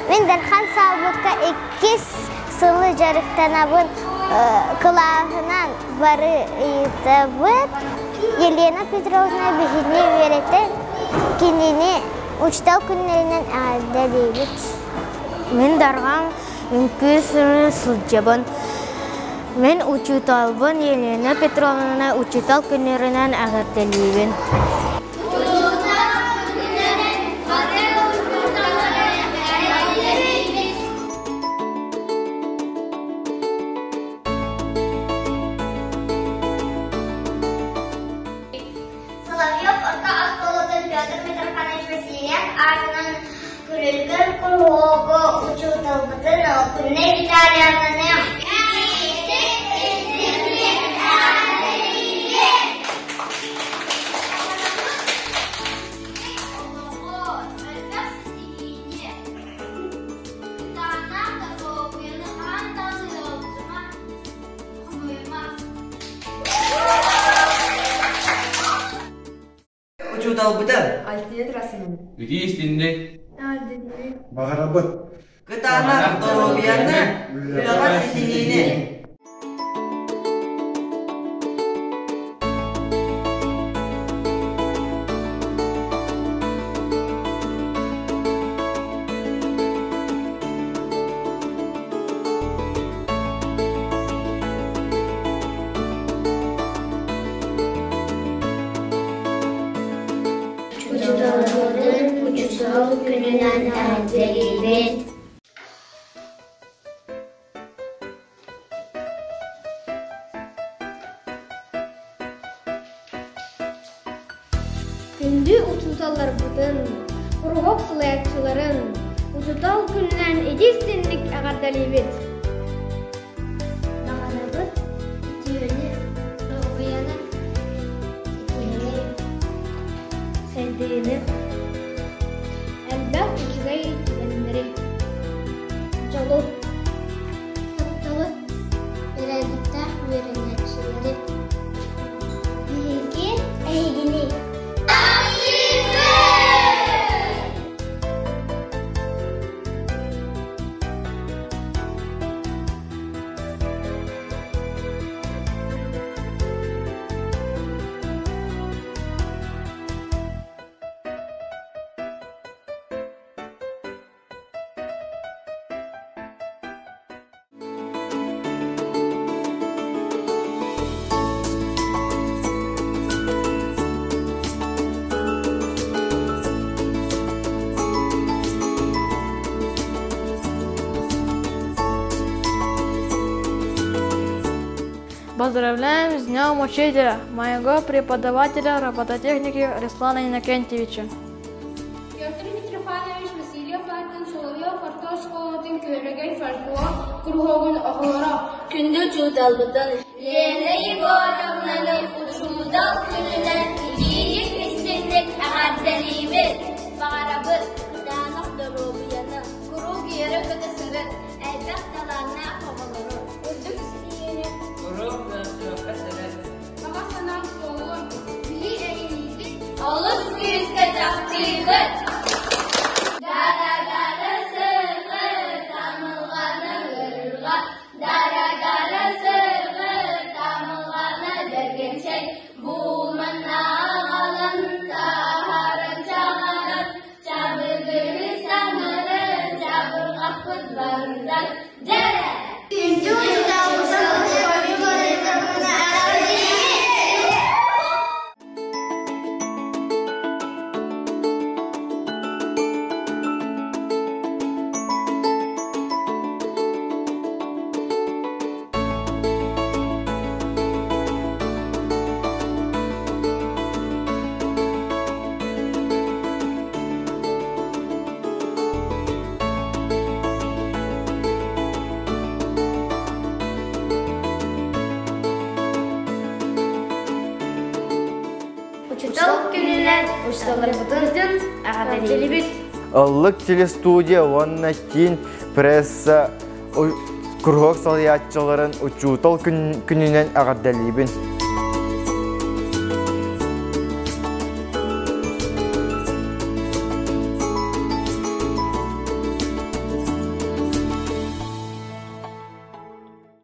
Мин Дархан Саабыкка иккис сылы дьарыктанабын, кылааһынан бары ыйытабыт. Елена Петровна биһини үөрэтэн, кинини учуутал күннэринэн эҕэрдэлиибит. Мин Дархан үҥкүү сылын сылдьабын. Мин учууталбын Елена Петровнаны учуутал күннэринэн эҕэрдэлиибин. Соловьев орто оскуолатын Петр Митрофанович Васильев аатынан Күрүлгэн куруһуогу учууталбытын Күннэй Витальевнаны Учууталбытын Альтия Трасимовна. Үтүү истинник. Баҕарабыт. Кытаанах доруобуйаны, үлэҕэ ситиһиини. Учууталбытын учуутал күнүнэн эҕэрдэлиибит! Күндү учууталларбытын, куруһуок салайааччыларын учуутал күнүнэн итии-истиҥник эҕэрдэлиибит! Баҕарабыт үтүөнү, доруобуйаны, ситиһиини, сайдыыны, элбэх үчүгэй түгэннэри, дьолу, тапталы, бэрээдэктээх үөрэнээччилэри. Биһиги эһигини Поздравляем с Днем Учителя, моего преподавателя робототехники Руслана Иннокентьевича. Петр Митрофанович Васильев аатын Соловьев орто оскуолатын Күөрэгэй фольклор куруһуогун оҕолоро Күндү учууталбытын Лена Егоровнаны учуутал күнүнэн итиитик истиҥник эҕэрдэлиибит! Баҕарабыт кытаанах доруобуйаны, куруук үөрэ-көтө сырыт, элбэх талааннаах оҕолору, үрдүк ситиһиини, куруук ыалдьыбакка сырыт. Баҕа санааҥ туолуон, билии эйиигин олус күүскэ таптыыбыт! Дара-дара сыргы, тамылҕаны ыарырҕа, дара-дара сыргы, тамылҕаны бэргэнчэй, бууманна аҕалан, саһаран чаҕаран, чабыгыры саҥарын, чабырҕаппыт бардар, дьэрэ! Күндү учууталбытын Учуутал күнүнэн учууталларбытын эҕэрдэлиибит! Ыллык телестудия уонна киин пресса куруһуок салайааччыларын учуутал күнүнэн эҕэрдэлиибин.